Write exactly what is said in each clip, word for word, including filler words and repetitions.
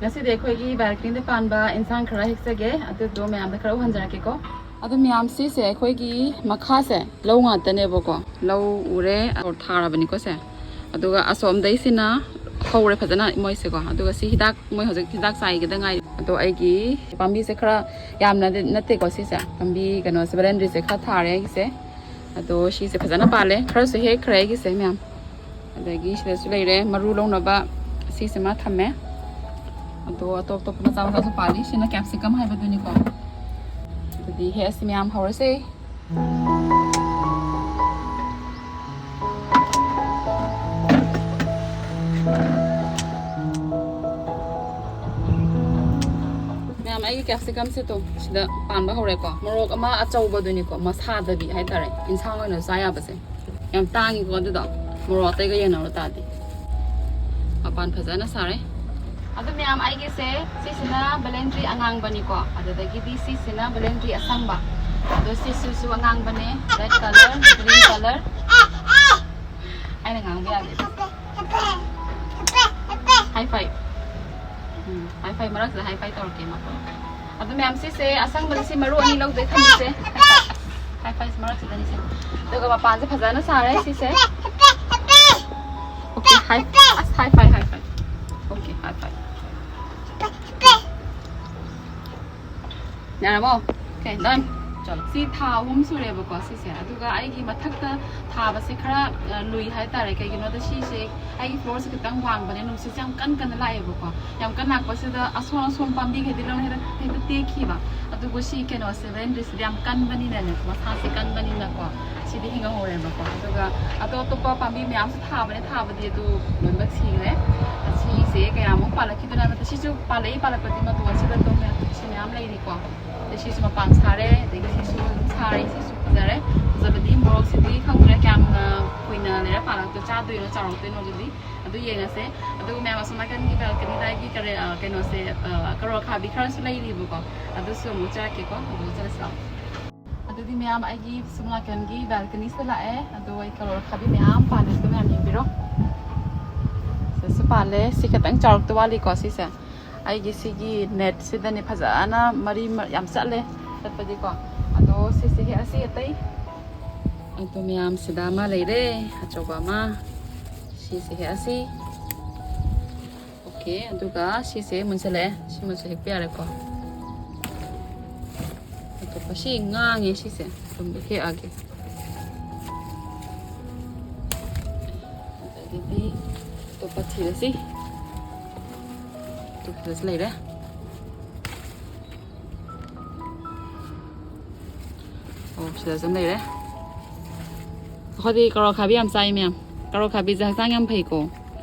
ꯉꯁꯤꯗꯤ ꯑꯩꯈꯣꯏꯒꯤ ꯕꯦꯜꯀꯅꯤꯗ ꯄꯥꯟꯕ ꯏꯟꯁꯥꯡ ꯈꯔ ꯍꯦꯛꯆꯒꯦ, ꯑꯗꯨꯗꯣ ꯃꯌꯥꯝꯗ ꯈꯔ ꯎꯍꯟꯖꯔꯛꯀꯦꯀꯣ꯫ ꯑꯗꯨ ꯃꯌꯥꯝ, ꯁꯤꯁꯦ ꯑꯩꯈꯣꯏꯒꯤ ꯃꯈꯥꯁꯦ ꯂꯧ ꯉꯥꯛꯇꯅꯦꯕꯀꯣ꯫ ꯂꯧ ꯎꯔꯦ, ꯑꯣ, ꯊꯥꯔꯕꯅꯤꯀꯣ ꯁꯦ꯫ ꯑꯗꯨꯒ ꯑꯁꯣꯝꯗꯩꯁꯤꯅ ꯍꯧꯔꯦ ꯐꯖꯅ ꯃꯣꯏꯁꯦꯀꯣ꯫ ꯑꯗꯨꯒ ꯁꯤ ꯍꯤꯗꯥꯛ, ꯃꯣꯏ ꯍꯧꯖꯤꯛ ꯍꯤꯗꯥꯛ ꯆꯥꯏꯒꯗ ꯉꯥꯏꯔꯤ꯫ ꯑꯗꯣ ꯑꯩꯒꯤ ꯄꯥꯝꯕꯤꯁꯦ ꯈꯔ ꯌꯥꯝꯅꯗꯤ ꯅꯠꯇꯦꯀꯣ ꯁꯤꯁꯦ꯫ ꯄꯥꯝꯕꯤ ꯀꯩꯅꯣꯁꯦ, ꯕꯦꯂꯦꯟꯗ꯭ꯔꯤꯁꯦ ꯈꯔ ꯊꯥꯔꯦ ꯑꯩꯒꯤꯁꯦ꯫ ꯑꯗꯣ ꯁꯤꯁꯦ ꯐꯖꯅ ꯄꯥꯜꯂꯦ, ꯈꯔꯁꯨ ꯍꯦꯛꯈ꯭ꯔꯦ ꯑꯩꯒꯤꯁꯦ ꯃꯌꯥꯝ꯫ ꯑꯗꯒꯤ ꯁꯤꯗꯁꯨ ꯂꯩꯔꯦ ꯃꯔꯨ ꯂꯧꯅꯕ, ꯁꯤꯁꯤꯃ ꯊꯝꯃꯦ꯫ ꯑꯗꯣ ꯑꯇꯣꯞ ꯑꯇꯣꯞꯄ ꯃꯆꯥ ꯃꯆꯥꯁꯨ ꯄꯥꯜꯂꯤ꯫ ꯁꯤꯅ ꯀꯦꯞꯁꯤꯀꯝ ꯍꯥꯏꯕꯗꯨꯅꯤꯀꯣ꯫ ꯑꯗꯨꯗꯤ ꯍꯦꯛ ꯑꯁꯤ ꯃꯌꯥꯝ ꯍꯧꯔꯁꯦ꯫ ꯃꯌꯥꯝ, ꯑꯩꯒꯤ ꯀꯦꯞꯁꯤꯀꯝꯁꯦ ꯇꯣ ꯁꯤꯗ ꯄꯥꯟꯕ ꯍꯧꯔꯦꯀꯣ꯫ ꯃꯣꯔꯣꯛ ꯑꯃ ꯑꯆꯧꯕꯗꯨꯅꯤꯀꯣ, ꯃꯁꯥꯗꯕꯤ ꯍꯥꯏꯇꯥꯔꯦ, ꯏꯟꯁꯥꯡ ꯑꯣꯏꯅ ꯆꯥ ꯌꯥꯕꯁꯦ꯫ ꯌꯥꯝ ꯇꯥꯡꯉꯤꯀꯣ ꯑꯗꯨꯗꯣ, ꯃꯣꯔꯣꯛ ꯑꯇꯩꯒ ꯌꯦꯡꯅꯔꯨ ꯇꯥꯔꯗꯤ꯫ ꯃꯄꯥꯟ ꯐꯖꯅ ꯁꯥꯔꯦ꯫ ꯑꯗꯨ ꯃꯌꯥꯝ, ꯑꯩꯒꯤꯁꯦ ꯁꯤꯁꯤꯅ ꯕꯦꯂꯦꯟꯗ꯭ꯔꯤ ꯑꯉꯥꯡꯕꯅꯤꯀꯣ, ꯑꯗꯨꯗꯒꯤꯗꯤ ꯁꯤꯁꯤꯅ ꯕꯦꯂꯦꯟꯗ꯭ꯔꯤ ꯑꯁꯪꯕ꯫ ꯑꯗꯣ ꯁꯤꯁꯤꯁꯨ ꯑꯉꯥꯡꯕꯅꯦ, red colour, green colour꯫ ꯑꯩꯅ ꯉꯥꯡꯕ ꯌꯥꯗꯦ꯫ High five꯫ ꯎꯝ, high five ꯃꯔꯛꯁꯤꯗ high five ꯇꯧꯔꯛꯀꯦ ꯃꯥ꯫ ꯑꯗꯨ ꯃꯌꯥꯝ, ꯁꯤꯁꯦ ꯑꯁꯪꯕꯗ ꯁꯤ ꯃꯔꯨ ꯑꯅꯤ ꯂꯧꯗꯣꯏ ꯊꯝꯃꯤꯁꯦ꯫ High five꯫ High five ꯃꯔꯛꯁꯤꯗꯅꯤꯁꯦ꯫ ꯑꯗꯨꯒ ꯃꯄꯥꯟꯁꯦ ꯐꯖꯅ ꯁꯥꯔꯦ ꯁꯤꯁꯦ꯫ Okay, high, ꯑꯁ, high five, high five꯫ Okay, high five꯫ ꯌꯥꯔꯕꯣ? Okay, done꯫ ꯆꯠꯂꯣ꯫ ꯁꯤ ꯊꯥ ꯑꯍꯨꯝ ꯁꯨꯔꯦꯕꯀꯣ ꯁꯤꯁꯦ꯫ ꯑꯗꯨꯒ ꯑꯩꯒꯤ ꯃꯊꯛꯇ ꯊꯥꯕꯁꯦ ꯈꯔ, ꯑ, ꯂꯨꯏ ꯍꯥꯏꯇꯥꯔꯦ꯫ ꯀꯩꯒꯤꯅꯣꯗ ꯁꯤꯁꯦ ꯑꯩꯒꯤ floorꯁꯦ ꯈꯤꯇꯪ ꯋꯥꯡꯕꯅꯦ, ꯅꯨꯡꯁꯤꯠꯁꯦ ꯌꯥꯝ ꯀꯟ ꯀꯟꯅ ꯂꯥꯛꯑꯦꯕꯀꯣ꯫ ꯌꯥꯝ ꯀꯟꯅ ꯂꯥꯛꯄꯁꯤꯗ ꯑꯁꯣꯟ ꯑꯁꯣꯟ ꯄꯥꯝꯕꯤꯈꯩꯗꯤ ꯂꯣꯏꯅ ꯍꯦꯛꯇ, ꯍꯦꯛꯇ ꯇꯦꯛꯈꯤꯕ꯫ ꯑꯗꯨꯕꯨ ꯁꯤ ꯀꯩꯅꯣꯁꯦ, ꯕꯦꯂꯦꯟꯗ꯭ꯔꯤꯁꯤꯗꯤ ꯌꯥꯝ ꯀꯟꯕꯅꯤꯅꯅꯦ, ꯃꯁꯥꯁꯦ ꯀꯟꯕꯅꯤꯅꯀꯣ, ꯁꯤꯗꯤ ꯍꯤꯡꯍꯧꯔꯦꯕꯀꯣ꯫ ꯑꯗꯨꯒ ꯑꯇꯣꯞ ꯑꯇꯣꯞꯄ ꯄꯥꯝꯕꯤ ꯃꯌꯥꯝꯁꯨ ꯊꯥꯕꯅꯦ, ꯊꯥꯕꯗꯤ ꯑꯗꯨ ꯂꯣꯏꯅꯃꯛ ꯁꯤꯈ꯭ꯔꯦ꯫ ꯁꯤꯁꯦ ꯀꯌꯥꯃꯨꯛ ꯄꯥꯜꯂꯛꯈꯤꯗꯣꯏꯅꯣ ꯍꯥꯏꯕꯗ, ꯁꯤꯁꯨ ꯄꯥꯜꯂꯛꯏ, ꯄꯥꯜꯂꯛꯄꯗꯤ ꯃꯇꯣꯟ ꯑꯁꯤꯗ ꯑꯗꯨꯝ ꯁꯤ ꯃꯌꯥꯝ ꯂꯩꯔꯤꯀꯣ꯫ ꯑꯗꯩ ꯁꯤꯁꯨ ꯃꯄꯥꯟ ꯁꯥꯔꯦ, ꯑꯗꯒꯤ ꯁꯤꯁꯨ ꯑꯗꯨꯝ ꯁꯥꯔꯦ, ꯁꯤꯁꯨ ꯐꯖꯔꯦ꯫ ꯐꯖꯕꯗꯤ ꯃꯣꯔꯣꯛꯁꯤꯗꯤ ꯈꯪꯗ꯭ꯔꯦ ꯀꯌꯥꯝꯅ ꯀꯨꯏꯅ ꯂꯩꯔ ꯄꯥꯜꯂꯛꯇꯣꯏ ꯆꯥꯗꯣꯏꯅꯣ, ꯆꯥꯎꯔꯛꯇꯣꯏꯅꯣ, ꯑꯗꯨꯗꯤ ꯑꯗꯨ ꯌꯦꯡꯉꯁꯦ꯫ ꯑꯗꯨꯒ ꯃꯌꯥꯝ ꯑꯁꯣꯝ ꯅꯥꯀꯟꯒꯤ balconyꯗ ꯑꯩꯒꯤ ꯀꯔꯦ-, ꯑ, ꯀꯩꯅꯣꯁꯦ, ꯑ, ꯀꯔꯣꯠ ꯑꯈꯥꯕꯤ ꯈꯔꯁꯨ ꯂꯩꯔꯤꯕꯀꯣ, ꯑꯗꯨꯁꯨ ꯑꯃꯨꯛ ꯆꯠꯂꯛꯀꯦꯀꯣ꯫ ꯑꯗꯨ ꯆꯠꯂꯁꯤ ꯂꯥꯛꯑꯣ꯫ ꯑꯗꯨꯗꯤ ꯃꯌꯥꯝ, ꯑꯩꯒꯤ ꯁꯣꯝ ꯅꯥꯀꯟꯒꯤ balconyꯁꯤꯗ ꯂꯥꯛꯑꯦ꯫ ꯑꯗꯣ ꯑꯩ ꯀꯔꯣꯠ ꯑꯈꯥꯕꯤ ꯃꯌꯥꯝ ꯄꯥꯜꯂꯦ, ꯑꯗꯨ ꯃꯌꯥꯝ ꯌꯦꯡꯕꯤꯔꯣ꯫ ꯁꯤꯁꯨ ꯄꯥꯜꯂꯦ꯫ ꯁꯤ ꯈꯤꯇꯪ ꯆꯥꯎꯔꯛꯇ ꯋꯥꯠꯂꯤꯀꯣ ꯁꯤꯁꯦ꯫ ꯑꯩꯒꯤ ꯁꯤꯒꯤ ꯅꯦꯠꯁꯤꯗꯅꯦ ꯐꯖꯅ ꯃꯔꯤ ꯃ-, ꯌꯥꯝ ꯆꯠꯂꯦ ꯆꯠꯄꯗꯤꯀꯣ꯫ ꯑꯗꯣ ꯁꯤꯁꯦ ꯍꯦꯛꯑꯁꯤ ꯑꯇꯩ꯫ ꯑꯗꯣ ꯃꯌꯥꯝꯁꯤꯗ ꯑꯃ ꯂꯩꯔꯦ, ꯑꯆꯧꯕ ꯑꯃ꯫ ꯁꯤꯁꯦ ꯍꯦꯛꯑꯁꯤ꯫ ꯑꯣꯀꯦ, ꯑꯗꯨꯒ ꯁꯤꯁꯦ ꯃꯨꯟꯁꯜꯂꯛꯑꯦ꯫ ꯁꯤꯃꯁꯨ ꯍꯦꯛꯄ ꯌꯥꯔꯦꯀꯣ꯫ ꯑꯇꯣꯞꯄ ꯁꯤ ꯉꯥꯡꯉꯦ ꯁꯤꯁꯦ꯫ ꯑꯗꯨꯝ ꯍꯦꯛꯑꯒꯦ꯫ ꯑꯗꯒꯤꯗꯤ ꯑꯇꯣꯞꯄ ꯊꯤꯔꯁꯤ꯫ ꯑꯇꯣꯞꯄꯗꯁꯨ ꯂꯩꯔꯦ꯫ ꯑꯣ, ꯁꯤꯗꯁꯨ ꯑꯃ ꯂꯩꯔꯦ꯫ ꯑꯩꯈꯣꯏꯗꯤ ꯀꯔꯣꯠ ꯈꯥꯕꯤ ꯌꯥꯝ ꯆꯥꯏ ꯃꯌꯥꯝ꯫ ꯀꯔꯣꯠ ꯈꯥꯕꯤꯁꯦ ꯍꯛꯆꯥꯡ ꯌꯥꯝ ꯐꯩꯀꯣ꯫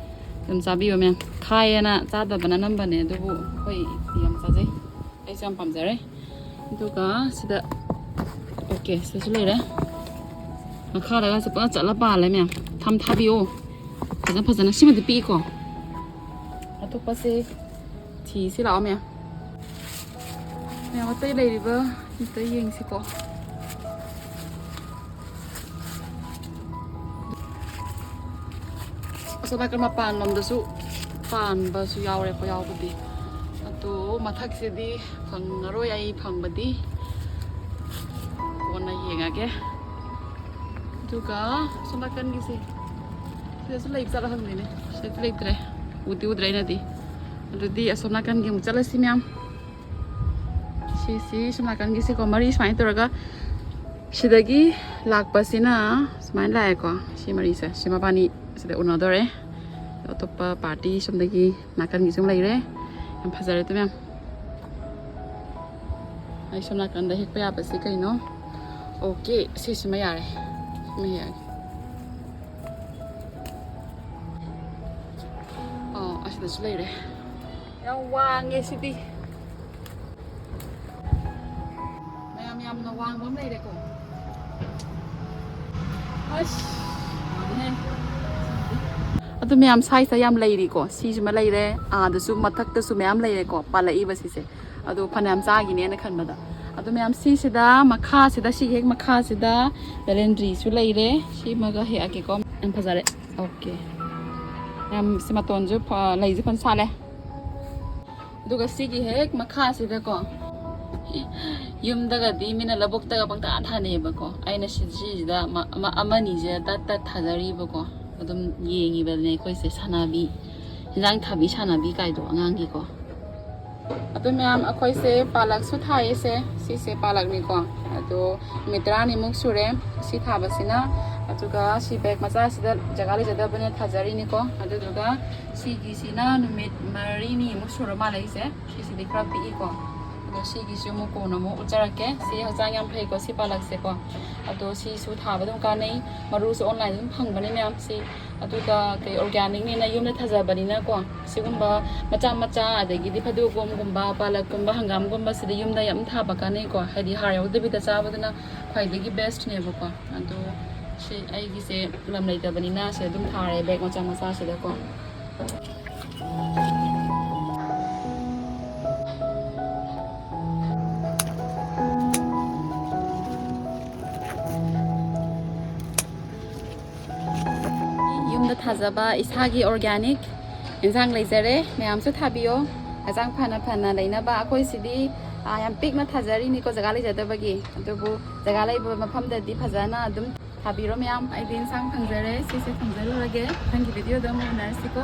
ꯑꯗꯨꯝ ꯆꯥꯕꯤꯌꯨ ꯃꯌꯥꯝ꯫ ꯈꯥꯏꯌꯦꯅ ꯆꯥꯗꯕꯅ ꯑꯅꯝꯕꯅꯦ, ꯑꯗꯨꯕꯨ ꯑꯩꯈꯣꯏ ꯌꯥꯝ ꯆꯥꯖꯩ꯫ ꯑꯩꯁꯨ ꯌꯥꯝ ꯄꯥꯝꯖꯔꯦ꯫ ꯑꯗꯨꯒ ꯁꯤꯗ, ꯑꯣꯀꯦ, ꯁꯤꯗꯁꯨ ꯂꯩꯔꯦ꯫ ꯃꯈꯥꯗꯒꯁꯦ ꯄꯨꯔꯥ ꯆꯠꯂ ꯄꯥꯜꯂꯦ ꯃꯌꯥꯝ꯫ ꯊꯝ ꯊꯥꯕꯤꯌꯣ꯫ ꯐꯖ ꯐꯖꯅ꯫ ꯁꯤꯃꯗꯤ ꯄꯤꯛꯏꯀꯣ꯫ ꯑꯇꯣꯞꯄꯁꯦ ꯊꯤꯁꯤ ꯂꯥꯛꯑꯣ ꯃꯌꯥꯝ꯫ ꯃꯌꯥꯝ ꯑꯇꯩ ꯂꯩꯔꯤꯕ ꯑꯝꯇ ꯌꯦꯡꯁꯤꯀꯣ꯫ ꯑꯁꯣꯝ ꯅꯥꯀꯟ ꯃꯄꯥꯟ ꯂꯣꯝꯗꯁꯨ ꯄꯥꯟꯕꯁꯨ ꯌꯥꯎꯔꯦꯀꯣ, ꯌꯥꯎꯕꯗꯤ꯫ ꯑꯗꯣ ꯃꯊꯛꯁꯤꯗꯤ ꯐꯪꯉꯔꯣꯏ ꯑꯩ ꯐꯪꯕꯗꯤ꯫ ꯀꯣꯟꯅ ꯌꯦꯡꯉꯒꯦ꯫ ꯑꯗꯨꯒ ꯑꯁꯣꯝ ꯅꯥꯀꯟꯒꯤꯁꯦ, ꯁꯤꯗꯁꯨ ꯂꯩꯕ ꯆꯠꯂ ꯍꯪꯗꯣꯏꯅꯦ꯫ ꯁꯤꯗꯗꯤ ꯂꯩꯇ꯭ꯔꯦ, ꯎꯗꯤ ꯎꯗ꯭ꯔꯦ ꯑꯩꯅꯗꯤ꯫ ꯑꯗꯨꯗꯤ ꯑꯁꯣꯝ ꯅꯥꯀꯟꯒꯤ ꯑꯃꯨꯛ ꯆꯠꯂꯁꯤ ꯃꯌꯥꯝ꯫ ꯁꯤꯁꯤ ꯁꯣꯝ ꯅꯥꯀꯟꯒꯤꯁꯤꯀꯣ, ꯃꯔꯤ ꯁꯨꯃꯥꯏꯅ ꯇꯧꯔꯒ ꯁꯤꯗꯒꯤ ꯂꯥꯛꯄꯁꯤꯅ ꯁꯨꯃꯥꯏꯅ ꯂꯥꯛꯑꯦꯀꯣ꯫ ꯁꯤ ꯃꯔꯤꯁꯦ, ꯁꯤ ꯃꯕꯥꯅꯤ ꯁꯤꯗ ꯎꯅꯗꯣꯔꯦ꯫ ꯑꯇꯣꯞꯄ ꯄꯥꯔꯇꯤ ꯁꯣꯝꯗꯒꯤ ꯅꯥꯀꯟꯒꯤꯁꯨ ꯑꯃ ꯂꯩꯔꯦ꯫ ꯌꯥꯝ ꯐꯖꯔꯦ ꯑꯗꯨ ꯃꯌꯥꯝ꯫ ꯑꯩ ꯁꯣꯝ ꯅꯥꯀꯟꯗ ꯍꯦꯛꯄ ꯌꯥꯕꯁꯤ ꯀꯩꯅꯣ? ꯑꯣꯀꯦ, ꯁꯤꯁꯤꯃ ꯌꯥꯔꯦ꯫ ꯁꯤꯃ ꯍꯦꯛꯑꯒꯦ꯫ ꯑꯣ, ꯑꯁꯤꯗꯁꯨ ꯂꯩꯔꯦ꯫ ꯌꯥꯝ ꯋꯥꯡꯉꯦ ꯁꯤꯗꯤ꯫ ꯃꯌꯥꯝ, ꯌꯥꯝꯅ ꯋꯥꯡꯕ ꯑꯃ ꯂꯩꯔꯦꯀꯣ꯫ ꯑꯁ, ꯋꯥꯡꯉꯦ꯫ ꯑꯗꯨ ꯃꯌꯥꯝ size ꯌꯥꯝ ꯂꯩꯔꯤꯀꯣ꯫ ꯁꯤꯁꯤꯃ ꯂꯩꯔꯦ, ꯑꯥꯗꯁꯨ ꯃꯊꯛꯇꯁꯨ ꯃꯌꯥꯝ ꯂꯩꯔꯦꯀꯣ, ꯄꯥꯜꯂꯛꯏꯕ ꯁꯤꯁꯦ꯫ ꯑꯗꯨ ꯐꯅꯌꯥꯝ ꯆꯥꯈꯤꯅꯦꯅ ꯈꯟꯕꯗ꯫ ꯑꯗꯨ ꯃꯌꯥꯝ ꯁꯤꯁꯤꯗ, ꯃꯈꯥꯁꯤꯗ, ꯁꯤ ꯍꯦꯛ ꯃꯈꯥꯁꯤꯗ ꯕꯦꯂꯦꯟꯗ꯭ꯔꯤꯁꯨ ꯂꯩꯔꯦ꯫ ꯁꯤꯃꯒ ꯍꯦꯛꯑꯒꯦꯀꯣ꯫ ꯌꯥꯝ ꯐꯖꯔꯦ꯫ ꯑꯣꯀꯦ꯫ ꯌꯥꯝ ꯁꯤ ꯃꯇꯣꯟꯁꯨ ꯐ-, ꯂꯩꯁꯨ ꯐꯖꯅ ꯁꯥꯠꯂꯦ꯫ ꯑꯗꯨꯒ ꯁꯤꯒꯤ ꯍꯦꯛ ꯃꯈꯥꯁꯤꯗꯀꯣ, ꯌꯨꯝꯗꯒꯗꯤ ꯃꯤꯅ ꯂꯧꯕꯨꯛꯇꯒ ꯄꯪꯊꯥ ꯊꯥꯅꯩꯌꯦꯕꯀꯣ꯫ ꯑꯩꯅ ꯁꯤ-, ꯁꯤꯁꯤꯗ ꯑꯃ-, ꯑꯃ-, ꯑꯃꯅꯤꯁꯦ ꯇꯠ ꯇꯠ ꯊꯥꯖꯔꯤꯕꯀꯣ꯫ ꯑꯗꯨꯝ ꯌꯦꯡꯉꯤꯕꯅꯦ ꯑꯩꯈꯣꯏꯁꯦ, ꯁꯥꯟꯅꯕꯤ, ꯍꯤꯟꯖꯥꯡ ꯊꯥꯕꯤ ꯁꯥꯟꯅꯕꯤ ꯀꯥꯏꯗꯣ ꯑꯉꯥꯡꯒꯤꯀꯣ꯫ ꯑꯗꯨ ꯃꯌꯥꯝ, ꯑꯩꯈꯣꯏꯁꯦ ꯄꯥꯂꯛꯁꯨ ꯊꯥꯏꯌꯦꯁꯦ꯫ ꯁꯤꯁꯦ ꯄꯥꯂꯛꯅꯤꯀꯣ꯫ ꯑꯗꯣ ꯅꯨꯃꯤꯠ ꯇꯔꯥꯅꯤꯃꯨꯛ ꯁꯨꯔꯦ ꯁꯤ ꯊꯥꯕꯁꯤꯅ꯫ ꯑꯗꯨꯒ ꯁꯤ ꯕꯦꯛ ꯃꯆꯥꯁꯤꯗ ꯖꯒꯥ ꯂꯩꯖꯗꯕꯅ ꯊꯥꯖꯔꯤꯅꯤꯀꯣ꯫ ꯑꯗꯨꯗꯨꯒ ꯁꯤꯒꯤꯁꯤꯅ ꯅꯨꯃꯤꯠ ꯃꯔꯤꯅꯤꯃꯨꯛ ꯁꯨꯔ ꯃꯥꯜꯂꯦ ꯑꯩꯁꯦ꯫ ꯁꯤꯁꯤꯗꯤ ꯈꯔ ꯄꯤꯛꯏꯀꯣ꯫ ꯑꯗꯣ ꯁꯤꯒꯤꯁꯨ ꯑꯃꯨꯛ ꯀꯣꯟꯅ ꯑꯃꯨꯛ ꯎꯠꯆꯔꯛꯀꯦ꯫ ꯁꯤ ꯍꯛꯆꯥꯡ ꯌꯥꯝ ꯐꯩꯀꯣ, ꯁꯤ ꯄꯥꯂꯛꯁꯦꯀꯣ꯫ ꯑꯗꯣ ꯁꯤꯁꯨ ꯊꯥꯕ ꯑꯗꯨꯝ ꯀꯥꯟꯅꯩ꯫ ꯃꯔꯨꯁꯨ online ꯑꯗꯨꯝ ꯐꯪꯕꯅꯤ ꯃꯌꯥꯝ꯫ ꯁꯤ ꯑꯗꯨꯒ ꯀꯩ organicꯅꯦꯅ ꯌꯨꯝꯗ ꯊꯥꯖꯕꯅꯤꯅꯀꯣ, ꯁꯤꯒꯨꯝꯕ ꯃꯆꯥ ꯃꯆꯥ, ꯑꯗꯒꯤꯗꯤ ꯐꯗꯤꯒꯣꯝꯒꯨꯝꯕ, ꯄꯥꯂꯛꯀꯨꯝꯕ, ꯍꯪꯒꯥꯝꯒꯨꯝꯕꯁꯤꯗꯤ ꯌꯨꯝꯗ ꯌꯥꯝ ꯊꯥꯕ ꯀꯥꯟꯅꯩꯀꯣ꯫ ꯍꯥꯏꯗꯤ ꯍꯥꯔ ꯌꯥꯎꯗꯕꯤꯗ ꯆꯥꯕꯗꯨꯅ ꯈ꯭ꯋꯥꯏꯗꯒꯤ bestꯅꯦꯕꯀꯣ꯫ ꯑꯗꯣ ꯁꯤ ꯑꯩꯒꯤꯁꯦ ꯂꯝ ꯂꯩꯇꯕꯅꯤꯅ ꯁꯤ ꯑꯗꯨꯝ ꯊꯥꯔꯦ ꯕꯦꯛ ꯃꯆꯥ ꯃꯆꯥꯁꯤꯗꯀꯣ꯫ ꯌꯨꯝꯗ ꯊꯥꯖꯕ ꯏꯁꯥꯒꯤ organic ꯏꯟꯁꯥꯡ ꯂꯩꯖꯔꯦ꯫ ꯃꯌꯥꯝꯁꯨ ꯊꯥꯕꯤꯌꯣ, ꯍꯛꯆꯥꯡ ꯐꯅ ꯐꯅ ꯂꯩꯅꯕ꯫ ꯑꯩꯈꯣꯏ ꯁꯤꯗꯤ, ꯑꯥ, ꯌꯥꯝ ꯄꯤꯛꯅ ꯊꯥꯖꯔꯤꯅꯤꯀꯣ, ꯖꯒꯥ ꯂꯩꯖꯗꯕꯒꯤ꯫ ꯑꯗꯨꯕꯨ ꯖꯒꯥ ꯂꯩꯕ ꯃꯐꯝꯗꯗꯤ ꯐꯖꯅ ꯑꯗꯨꯝ ꯊꯥꯕꯤꯔꯣ ꯃꯌꯥꯝ꯫ ꯑꯩꯗꯤ ꯏꯟꯁꯥꯡ ꯊꯥꯡꯖꯔꯦ, ꯁꯤꯁꯦ ꯊꯥꯡꯖꯔꯨꯔꯒꯦ꯫ ꯃꯊꯪꯒꯤ videoꯗ ꯑꯃꯨꯛ ꯎꯅꯔꯁꯤꯀꯣ꯫